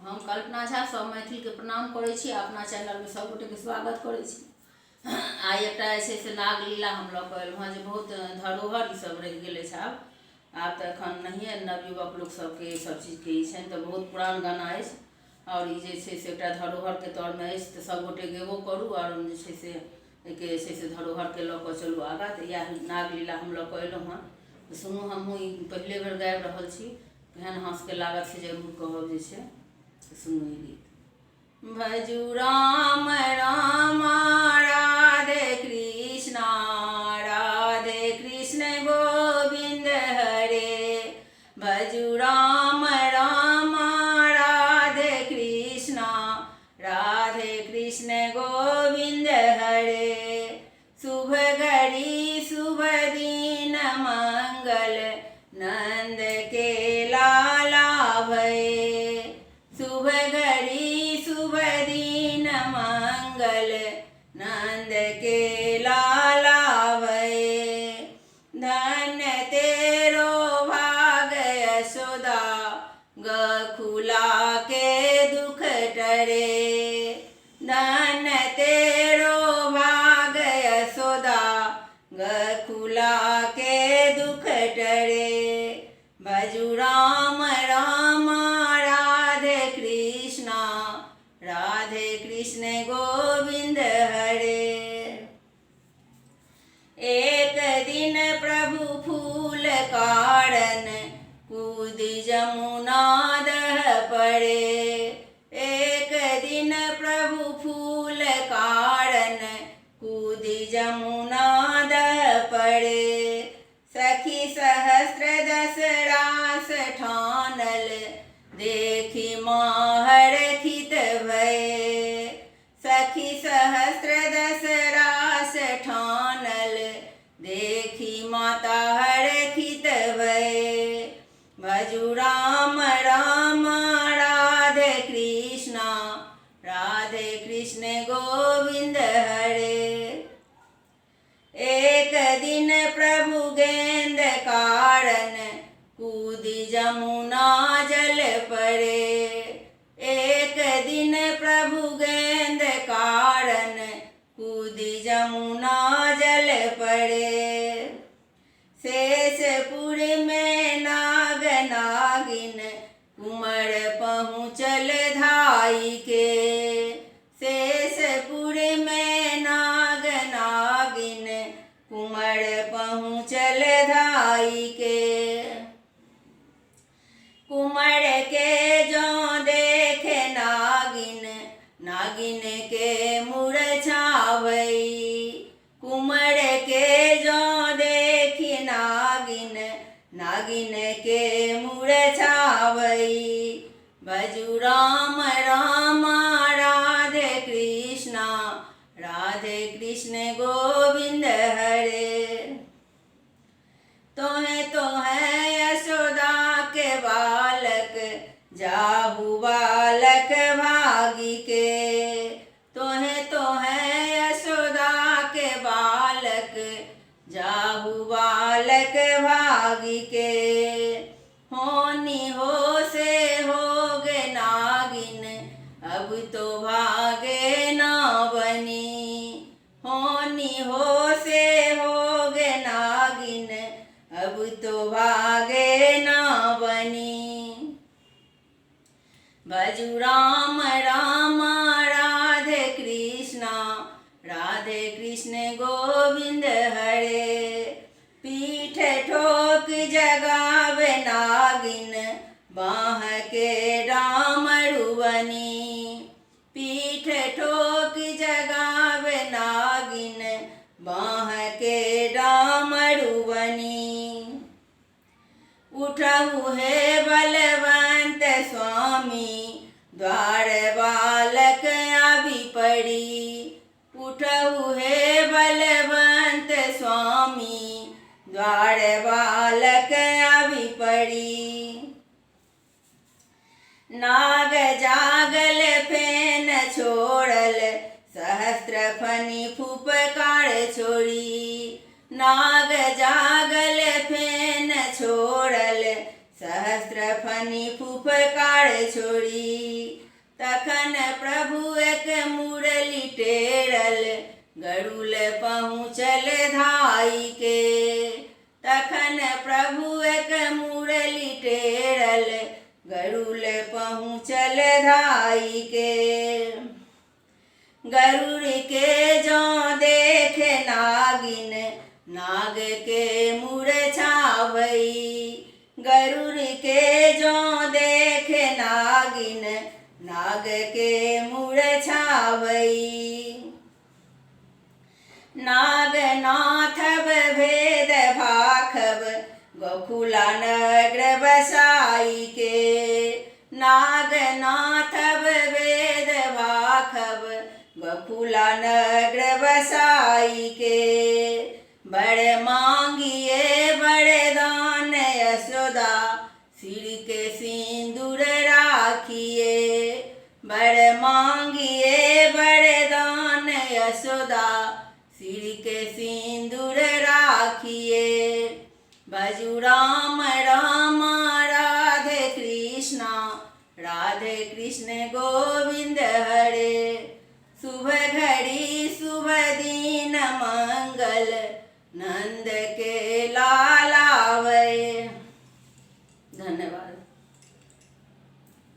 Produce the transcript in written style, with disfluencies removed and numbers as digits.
हम कल्पना झा सभ मैथिलके प्रणाम करै छी आ अपना चैनलमे सभगोटेके स्वागत करै छी। आइ एकटा जे छै से नागलीला हम लऽ कऽ एलहुँ हेँ जे बहुत धरोहर ईसभ रहि गेल अछि। आब आब तऽ एखन नहिए नवयुवक लोक सभके ईसभ चीजके ई छनि, तऽ बहुत पुरान गाना अछि आओर ई जे छै से एकटा धरोहरके तौरमे अछि, तऽ सभगोटे गेबो करू आओर जे छै से एहिके जे छै से धरोहरके लऽ कऽ चलू आगाँ। तऽ इएह नागलीला हम लऽ कऽ एलहुँ हेँ, तऽ सुनू, हमहूँ ई पहिले बेर गाबि रहल छी, केहन अहाँ सभके लागत से जरूर कहब। जे छै से सुनू ई गीत। भजू राम राम राधे कृष्णा राधे कृष्ण गोविंद हरे, भजू राम राम राधे कृष्णा राधे कृष्ण गोविंद हरे। शुभ घड़ी शुभ दिन मंगल नंद के लाला भये, शुभ घड़ी शुभ दिन मंगल नंद के लाला भये। धन्य तेरो भाग यशोदा गखुला के दुख टरे, धन तेरो भाग यशोदा गखुला के दुख टरे। भजू राम राम राधे कृष्णा राधे कृष्ण गोविंद हरे। एक दिन प्रभु फूल कारण कूद जमुना दह पड़े, एक दिन प्रभु फूल कारण कूद जमुना दह पड़े। सखी सहस्त्र दस रास ठानल देखी माहर खित भये, सखी सहस्त्र दस रास ठानल देखी माता हरखित भये। भजू राम राम राधे कृष्णा राधे कृष्ण गोविंद हरे। एक दिन प्रभु गेंद कारण कूद जमुना जल पड़े, एक दिन प्रभु गेंद कारण कूद जमुना जल पड़े। शेषपुर में नाग नागिन कुमर पहुँचल धाई के, शेषपुर में नाग नागिन कुमर पहुँचल धाई के। कुमर के जो देखे नागिन नागिन के मुरझावई, कुमर के जो देखी नागिन नागिन के मुरझावई। भजू राम राम राधे कृष्णा राधे कृष्ण गोविंद हरे। तोहे तोहे यशोदा के बालक जाहु बालक भागी के, तोहे तोहे यशोदा के बालक जाहु बालक भागी के। होनी हो से हो गे नागिन अब तो भागे ना बनी, होनी हो से हो गे नागिन अब तो भागे ना बनी। भजू राम राम राधे कृष्णा राधे कृष्ण गोविंद हरे। पीठ ठोक जगावे नागिन बाँह के डामरुबनी, पीठ ठोक जगावे नागिन बाँह के डामरुबनी। उठहु हे बलवंत स्वामी द्वार बालक आबि पड़ी, उठहु हे बलवंत स्वामी द्वार बालक आबि पड़ी। नाग जागल फेन छोड़ल सहस्त्र फनी फुपकार छोड़ी, नाग जागल फेन छोड़ल सहस्त्र फनी फुफकार छोड़ी। तखन प्रभु एक मुरली टेरल, गरुल पहुँचल धाई के। तखन प्रभु एक मुरली टेरल, गरुल पहुँचल धाई के। गरुड़ के जँ देखे नागिन, नाग के मुरछावई। गरुड़ के जँ देखे नागिन, नाग के मुरछावई। नागनाथब भेद भाखब, गोकुला नगर बसाई के। नागनाथब भेद भाखब, गोकुला नगर बसाई के। बड़ मांगिए बरदान यशोदा, सिर के सिंदूर राखिए। बड़ मांगिए बरदान यशोदा, सिर के सिंदूर राखिए। भजू राम राम राधे कृष्णा, राधे कृष्ण गोविंद हरे। शुभ घड़ी शुभ दिन मंगल, नंद